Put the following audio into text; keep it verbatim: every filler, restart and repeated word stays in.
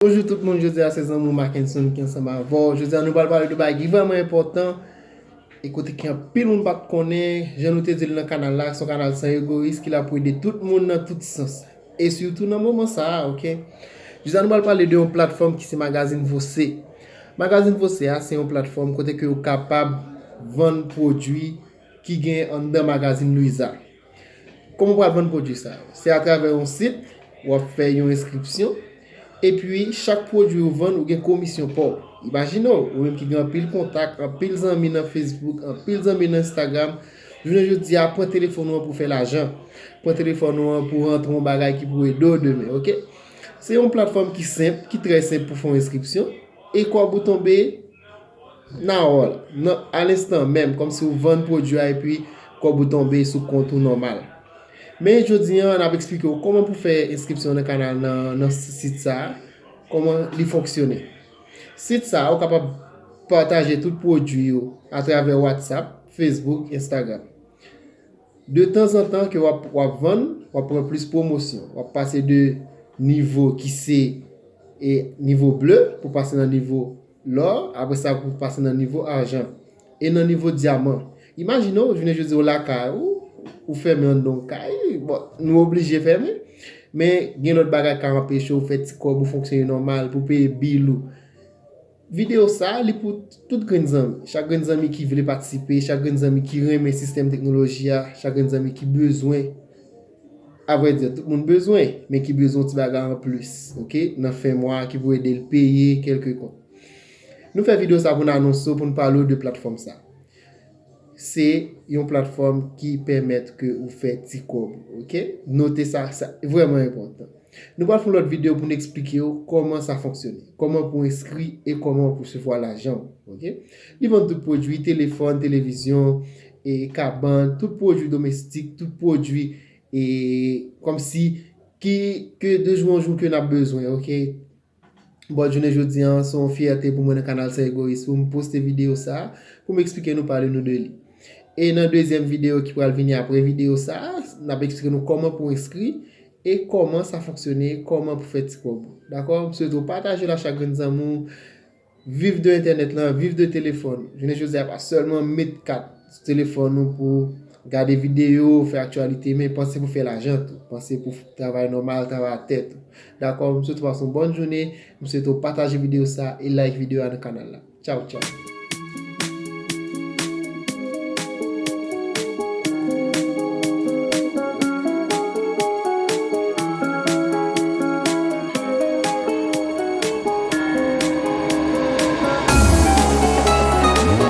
Bonjou tout moun, jodi a se zanmi w Mackenson ki ansanm avè w. Jodi a nou pral pale de bagay ki vrèman enpòtan e kote ki anpil moun pa t konnen. Jan nou te di l nan kanal la, se yon kanal san egoyis ki la pou ede tout moun nan tout sans. E sitou nan moman sa a, oke? Jodi a nou pral pale de yon platfòm ki se Magazine Você. Magazine Você a se yon platfòm kote ke ou kapab vann pwodui ki gen anndan magazin Luiza. Kòman w pral vann pwodui sa yo? Se atravè yon sit, w ap fè yon enskripsyon, epi chak pwodui ou vann, ou gen komisyon pa w. Imajine w, ou menm ki gen anpil kontak, anpil zanmi nan Facebook, anpil zanmi nan Instagram, jounen jodi a, pran telefòn ou an pou fè lajan. Pran telefòn ou an pou rantre yon bagay ki pou ede w demen, oke? Se yon platfòm ki senp, ki trè senp pou fè yon enskripsyon, e kòb ou tonbe nan wòl, nan, a lenstan menm, kòmsi ou vann pwodui a epi kòb ou tonbe sou kont ou nòmal. Men jodi a, n ap eksplike w kòman pou fè enskripsyon nan kanal nan, nan sit sa a, kòman li fonksyone. Sit sa a, ou kapab pataje tout pwodui yo atravè WhatsApp, Facebook, Instagram. De tanzantan ke w ap, w ap vann, w ap pran plis pwomosyon. W ap pase de nivo ki se, e, nivo ble pou pase nan nivo lò, apre sa pou pase nan nivo ajan. E nan nivo dyaman. Imajine w, jounen jodi a, w lakay ou, ou fèmen anndan yon kay, bon, nou oblije fèmen, men gen lòt bagay k ka anpeche w fè ti kòb ou fonksyone nòmal, pou peye bil ou. Videyo sa a, li pou tout grenn zanmi. Chak grenn zanmi ki vle patisipe, chak grenn zanmi ki renmen sistèm teknoloji a, chak grenn zanmi ki bezwen, a vrè di, tout moun bezwen, men ki bezwen yon ti bagay anplis, oke? Nan fen mwa a, ki pou ede l peye kèlke kont. Nou fè videyo sa pou n anonse w, pou n pale w de platfòm sa. Se yon platfòm ki pèmèt ke ou fè ti kòb, oke? Note sa, sa vrèman enpòtan. Nou pral fè yon lòt videyo pou n eksplike w kòman sa fonksyone, kòman pou enskri e kòman pou resevwa lajan w, oke? Li vann tout pwodui, telefòn, televizyon, e kabann, tout pwodui domestik, tout pwodui, e kòmsi ki, ke de jou an jou ke n ap bezwen, oke? Bon, jounen jodi a, se yon fyète pou mwen nan kanal San Egoyis pou m poste videyo sa a, pou m eksplike nou, pale nou de li. E nan dezyèm videyo ki pral vini apre videyo sa a, n ap eksplike nou kòman pou enskri e kòman sa fonksyone, kòman pou fè ti kòb ou. Dakò? M swete w pataje l a chak grenn zanmi w. Viv de entènèt lan, viv de telefòn. Jounen jodi a, pa sèlman met kat sou telefòn ou pou gade videyo, fè aktyalite, men panse pou fè lajan tou. Panse pou travay nòmal, travay a tèt ou. Dakò? M swete w pase yon bòn jounen. M swete w pataje videyo sa e like videyo a nan kanal la. Tchaw, tchaw.